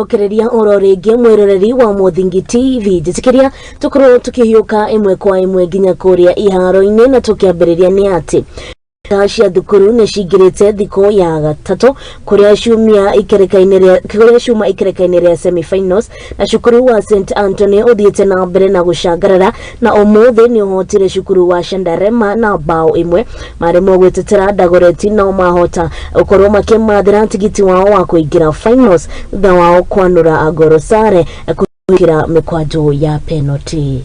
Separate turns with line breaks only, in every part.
Cokereria oro rĩngĩ mwĩroreri wa Mũthingi TV, njĩtĩkĩria tũkorwo tũkĩhiũka ĩmwe kwa ĩmwe nginya kũrĩa iharo-inĩ, na tũkĩambĩrĩria nĩ atĩ cia thukuru nĩ cingĩrĩte thikũ ya gatatũ kũrĩa ciumia ikereka-inĩ rĩa kũrĩa ciuma ikereka-inĩ rĩa semifinals, na cukuru wa St Anthony ũthiĩte na mbere na gũcangarara, na ũmũthĩ nĩ ũhotire cukuru wa Shandarema na bao 1. Maremwo gwĩtetera Dagoretti, no mahota gũkorwo makĩmathĩra tigiti wao wa kũingĩra finals thutha wao kwanũra Agoro sare kũingĩra mĩkwanjo ya penalty.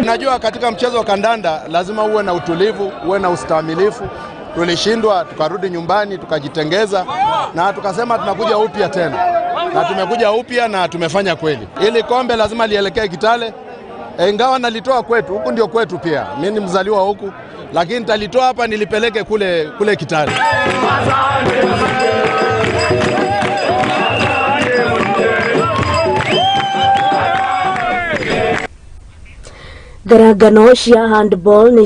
Unajua, katika mchezo wa kandanda lazima uwe na utulivu, uwe na ustahimilifu. Tulishindwa, tukarudi nyumbani, tukajitengeza na tukasema tunakuja upya tena, na tumekuja upya na tumefanya kweli. Ili kombe lazima lielekee Kitale, ingawa nalitoa kwetu, huku ndio kwetu pia, mimi ni mzaliwa huku, lakini nitalitoa hapa nilipeleke kule kule Kitale.
Ngarangano cia handball nĩ